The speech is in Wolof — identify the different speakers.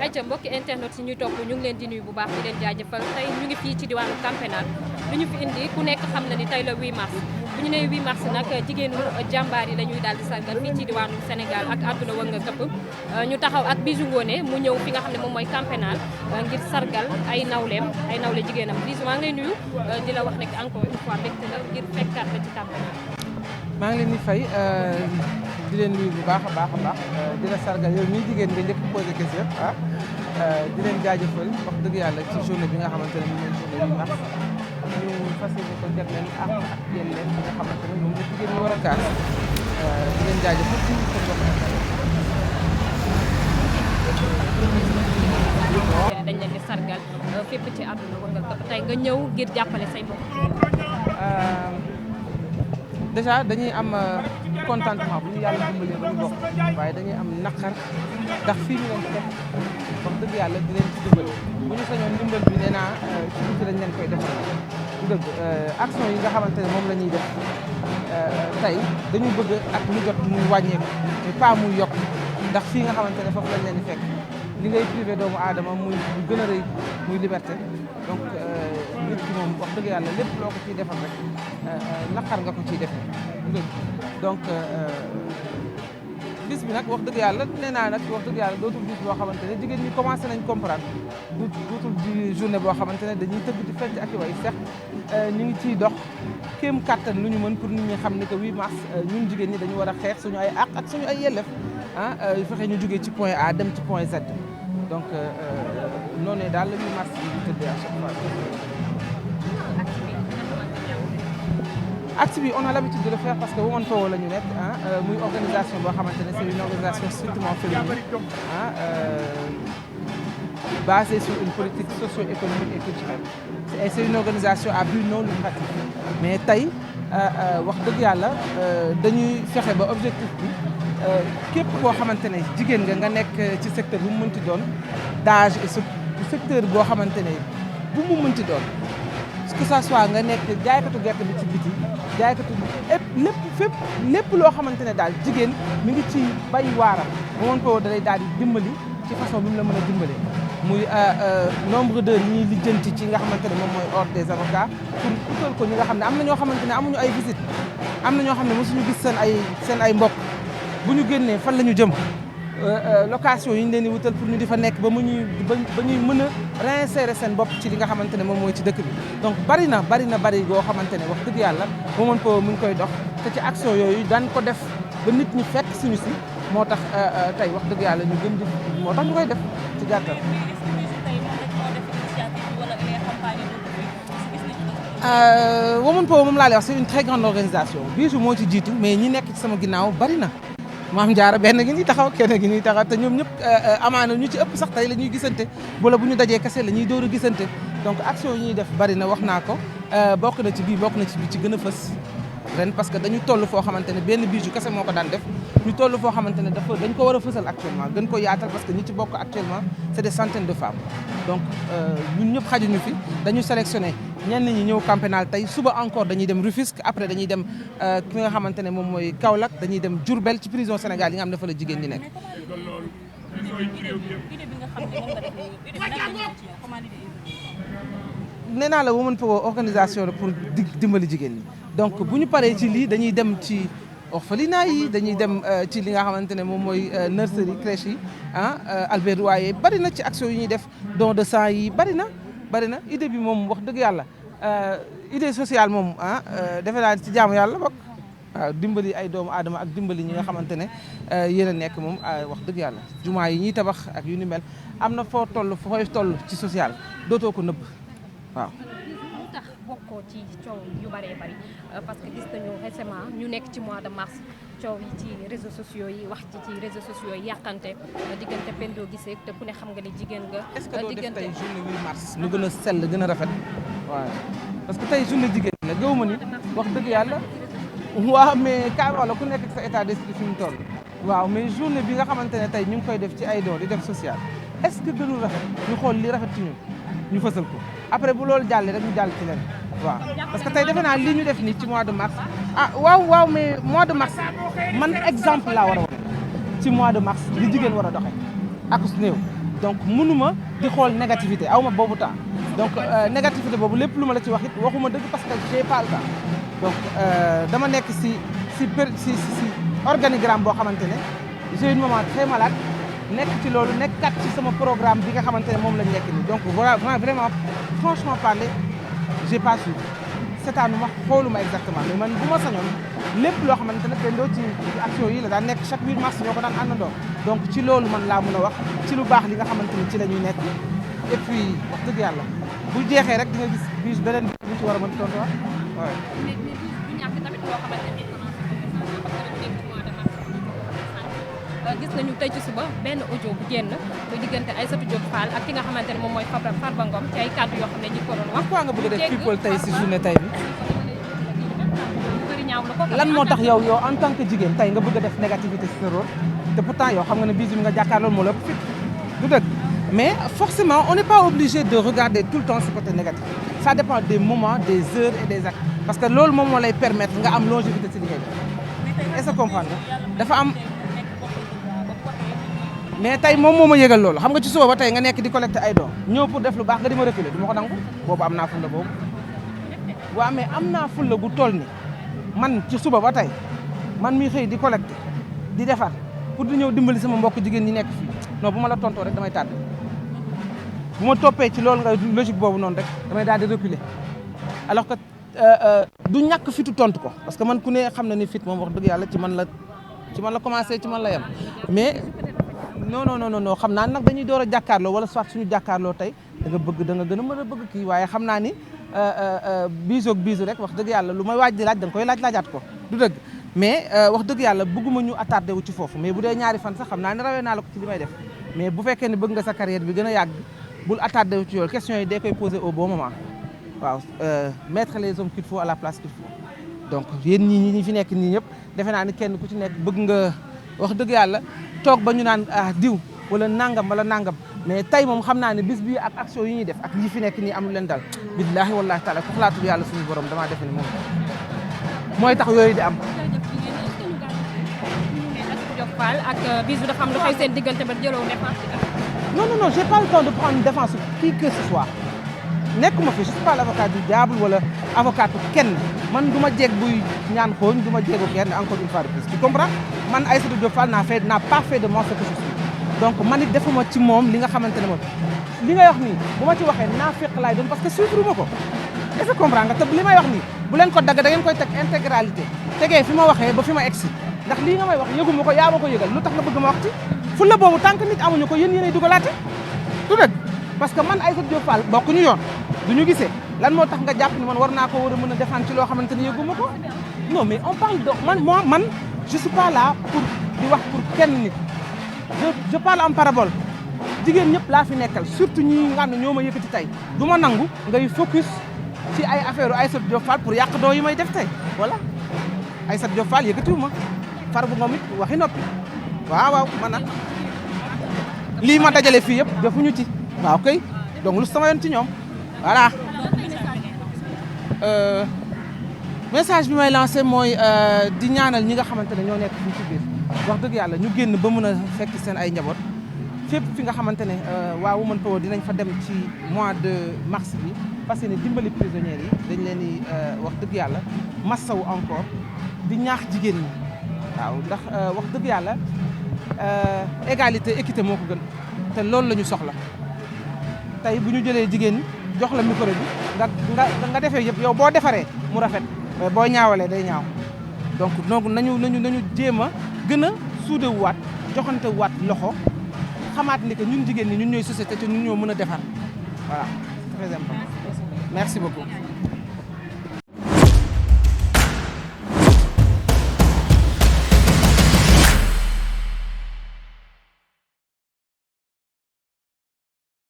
Speaker 1: ayca mbokki internet yi ñuy topp ñu ngi leen di nuyu bu baax di leen jaajëfal tey ñu ngi fii ci diwaanu Camp Pénal lu ñu fi indi ku nekk xam na ni tey la 8 mars bu ñu nee 8 mars nag jigéenu jàmbaar yi la ñuy daal di sargal fii ci diwaanu Sénégal ak àdduna wër nga këpp ñu taxaw ak Bijou Ngoné mu ñëw fi nga xam ne moom mooy Camp Pénal ngir sargal ay nawle jigéenam Bijou maa ngi lay nuyu di la wax nekk encore une fois mbégte la ngir fekkaat la ci Camp Pénal.
Speaker 2: maa ngi leen di fay di leen nuyu bu baax a baax di la sargal yow mii jigéen nga njëkk posé question di leen jaajëfal wax dëgg yàlla ci journée bi nga xamante ne moom mooy journée 8 mars ñu fas yéene ko jagleel ak yelleef bi nga xamante ne moom la jigéen ñi war a kaas di leen jaajëfal ci seen bopp
Speaker 1: dañ leen di sargal fépp ci àdduna war nga këpp tey nga ñëw ngir jàppale say bopp.
Speaker 2: déjà dañuy am contentement bu ñu yàlla dimbalee ba ñu bokk waaye dañuy am naqar ndax fii ñu leen def wax dëgg yàlla di leen ci dimbal bu ñu sañoon dimbal bi nee naa ci biti lañ leen koy defal du dëgg action yi nga xamante ne moom la ñuy def tey dañu bëgg ak lu jot muy wàññeeku mais pas muy yokk ndax fii nga xamante ne foofu lañ leen di fekk li ngay privé doomu aadama muy gën a rëy muy liberté donc nit ki moom wax dëgg yàlla lépp loo ko ciy defal rek naqar nga ko ciy defee donc bis bi nag wax dëgg yàlla nee naa nag wax dëgg yàlla dootul bis boo xamante ne jigéen ñi commencé nañ comprendre dootul di journée boo xamante ne dañuy tëgg di fecc ak i way seq ñu ngi ciy dox kéem kattan lu ñu mën pour nit ñi xam ne que 8 mars ñun jigéen ñi dañu war a xeex suñu ay àq ak suñu ay yelleef fexe ñu jógee ci point A dem ci point Z donc noonu daal la 8 mars bi di tëddee à chaque fois. acte bi on a l'habitude de le faire parce que Women Power la ñu nekk muy organisation boo xamante ne c'est une organisation strictement féminine basée sur une politique socio-économique et culturelle et c'est une organisation à but non lucratif mais tey wax dëgg yàlla dañuy fexe ba objectif bi képp koo xamante ne jigéen nga nekk ci secteur bu mu mënti doon d'âge et secteur boo xamante ne bu mu mënti doon que ça soit nga nekk jaaykatu gerte bi ci biti jaaykatu lépp loo xamante ne daal jigéen mi ngi ci bay waaram Women Power dalay daal di dimbali ci façon bi mu la mën a dimbali muy nombre d'heures yi ñuy lijjanti ci nga xamante ne moom mooy ordre des avocats pour utal ko ñi nga xam ne am na ñoo xamante ne amuñu ay visite am na ñoo xam ne mosuñu gis seen ay mbokk bu ñu génnee fan la ñu jëm location yi ñu leen di wutal pour ñu di fa nekk ba ñuy mën a réinsérer seen bopp ci li nga xamante ne moom mooy ci dëkk bi donc bari goo xamante ne wax dëgg yàlla Women Power mu ngi koy dox te ci action yooyu daan ko def ba nit ñi fekk suñu si moo tax tey wax dëgg yàlla ñu gën di moo tax ñu koy def ci gàttal. Women Power moom laa lay wax c'est une très grande organisation Bijou moo ci jiitu mais ñi nekk ci sama ginnaaw bari na. Maam Jaara benn gi ñuy taxaw kenn gi ñuy taxaw te ñoom ñëpp amaana ñu ci ëpp sax tey la ñuy gisante wala bu ñu dajee kese la ñuy door a gisante donc action yi ñuy def bari na wax naa ko bokk na ci bii ci gën a fës ren parce que dañu toll foo xamante ne benn Bijou kese moo ko daan def ñu toll foo xamante ne dañ ko war a fësal actuellement gën ko yaatal parce que ñi ci bokk actuellement c'est des centaines de femmes donc ñun ñëpp xajuñu fi dañu sélectionné ñenn ñi ñëw Camp Pénal tey suba encore dañuy dem Rufisque après dañuy dem ki nga xamante ne moom mooy Kaolack dañuy dem Diourbel ci prison Sénégal yi nga xam ne fa la jigéen ñi nekk. nee naa la Women Power organisation la pour dimbali jigéen ñi donc bu ñu paree ci lii dañuy dem ci orphelinat yi dañuy dem ci li nga xamante ne moom mooy nurserie crèche yi Albert Royer bari na ci action yi ñuy def don de sang yi bari na idée bi moom wax dëgg yàlla idée sociale moom defe naa ci jaamu yàlla bokk waaw dimbali ay doomu aadama ak dimbali ñi nga xamante ne yéen a nekk moom wax dëgg yàlla jumaa yi ñuy tabax ak yu ni mel am na fooy toll ci social dootoo ko nëbb waaw.
Speaker 1: lu tax bokkoo ci coow yu bëree bëri parce que gis nañu récemment ñu nekk ci mois de mars coow yi ci réseaux sociaux yi wax ci réseaux sociaux yi yàqante diggante Pendo Guissé te ku ne xam nga ne jigéen nga.
Speaker 2: est-ce que doo def tey journée 8 mars lu gën a sell gën a rafet waaw parce que tey journée jigéen la gëw ma ni wax dëgg yàlla waaw mais kaay wala ku nekk sa état d'esprit fi mu toll waaw mais journée bi nga xamante ne tey ñu ngi koy def ci ay doon di def social est-ce que gënul rafet ñu xool li rafet ci ñun ñu fësal ko après bu loolu jàllee rek ñu jàll ci leen waaw parce que tey defe naa li ñu def nii ci mois de mars waaw mais mois de mars man exemple laa war a wane ci mois de mars li jigéen war a doxee ak su néew donc mënuma di xool négativité aw ma boobu temps donc négativité boobu lépp lu ma la ci wax it waxuma dëgg parce que j'ai pas le temps donc dama nekk si organigramme boo xamante ne j'ai une maman très malade nekk ci loolu nekkat ci sama programme bi nga xamante ne moom lañ nekk nii donc voilà vraiment franchement parler j'ai pas su seetaanuma xooluma exactement mais man bu ma sañoon lépp loo xamante ne Pendo ci action yi la daan nekk chaque 8 mars ñoo ko daan àndandoo donc ci loolu man laa mën a wax ci lu baax li nga xamante ni ci la ñuy nekk et puis wax dëgg yàlla bu jeexee rek di nga gis bis beneen bi ñu ci war a mën tontu wax waaw.
Speaker 1: mais du ñàkk tamit loo xamante ni gis nañu tey ci suba benn audio bu génn muy diggante Aïssatou Diop Fall ak ki nga xamante ne moom mooy Farba Ngom ci ay kàddu yoo xam ne ñi ko doon wax.
Speaker 2: pourquoi nga bëgg a def people tey si journée tey bi.
Speaker 1: bëri ñaaw la ko.
Speaker 2: lan moo tax yow en tant que jigéen tey nga bëgg a def négativité si sa rôle te pourtant yow xam nga ne bis bi nga jàkkaarloo moo la ëpp fit du dëgg mais forcément on n'est pas obligé de regarder tout le temps ce côté négatif ça dépend des moments des heures et des actes parce que loolu moom moo lay permettre nga am longévité si li ngay def est-ce que comprendre dafa am. mais tey moom moo ma yëgal loolu xam nga ci suba ba tey nga nekk di collecter ay doom ñëw pour def lu baax nga di ma reculer du ma ko nangu boobu am naa fulla boobu waaw mais am naa fulla gu toll ni man ci suba ba tey man mi xëy di collecter di defar pour di ñëw dimbali sama mbokk jigéen ñi nekk fii non bu ma la tontoo rek damay tàdd bu ma toppee ci loolu nga logique boobu noonu rek damay daal di reculer alors que du ñàkk fitu tontu ko parce que man ku ne xam na ni fit moom wax dëgg yàlla ci man la commencé ci man la yem mais non xam naa nag dañuy door a jàkkaarloo wala soit suñu jàkkaarloo tey da nga gën a mën a bëgg kii waaye xam naa ni biisoog biisu rek wax dëgg yàlla lu may waaj di laaj da nga koy laajaat ko du dëgg mais wax dëgg yàlla bëgguma ñu attardé wu ci foofu mais bu dee ñaari fan sax xam naa ne rawee naa la ko ci li may def mais bu fekkee ne bëgg nga sa carrière bi gën a yàgg bul attardé wu ci yoolu question yi day koy posé au bon moment waaw mettre les hommes qu'il faut à la place qu'il faut donc yéen ñi fi nekk nii ñëpp defe naa ni kenn ku ci nekk bëgg nga wax dëgg yàlla toog ba ñu naan diw wala nangam mais tey moom xam naa ne bis bi ak action yi ñuy def ak yi fi nekk nii am lu leen dal billaahi wallaahi taala ku xalaatul yàlla suñu borom damaa defe ni moom mooy tax yooyu di am.
Speaker 1: Fall ak Bijou dafa am lu xew seen diggante ba jëloo défense.
Speaker 2: non j'ai pas le temps de prendre une défense qui que ce soit nekkuma fi je suis pas l'avocat du diable wala avocat kenn man du ma jeeg buy ñaan xooñ du ma jeegu kenn encore une fois de plus tu comprends man Aïssatou Diop Fall n'a pas fait de moi ce que je suis donc man it defuma ci moom li nga xamante ne moom li ngay wax nii bu ma ci waxee naa fekk laay doon parce que suivre ma ko est-ce que comprends nga te li may wax nii bu leen ko dagg da ngeen koy teg intégralité tegee fi ma waxee ba fi ma egsi ndax lii nga may wax yëguma ko yaa ma ko yëgal lu tax nga bëgg ma wax ci fu la boobu tant que nit amuñu ko yéen yéenay dugalaate du dëgg parce que man Aïssatou Diop Fall bokkuñu yoon duñu gisee lan moo tax nga jàpp ni man war naa ko war a mën a défendre ci loo xamante ni yëguma ko non mais on parle de man je suis pas là pour di wax pour kenn nit je parle en parabole jigéen ñëpp laa fi nekkal surtout ñi nga xam ne ñoo ma yëkkati tey du ma nangu ngay focus ci ay affaire Aïssatou Diop Fall pour yàq doo yi may def tey voilà Aïssatou Diop Fall yëkkatiwu ma Farba Ngom it waxi noppi waaw man nag lii ma dajale fii yëpp defuñu ci waaw kay donc lu sama yoon ci ñoom voilà message bi may lancé mooy di ñaanal ñi nga xamante ne ñoo nekk fii ci biir wax dëgg yàlla ñu génn ba mën a fekk seen ay njaboot fépp fi nga xamante ne waa Women Power dinañ fa dem ci mois de mars bi parce que ne dimbali prisonniers yi dañ leen di wax dëgg yàlla massawu encore di ñaax jigéen ñi waaw ndax wax dëgg yàlla égalité équité moo ko gën te loolu la ñu soxla tey bu ñu jëlee jigéen ñi jox la micro bi nga defee yëpp yow boo defaree mu rafet mais boo ñaawalee day ñaaw donc nañu jéem a gën a suudewuwaat joxante waat loxo xamaat ni que ñun jigéen ñi ñun ñooy société te ñun ñoo mën a defar voilà très important merci beaucoup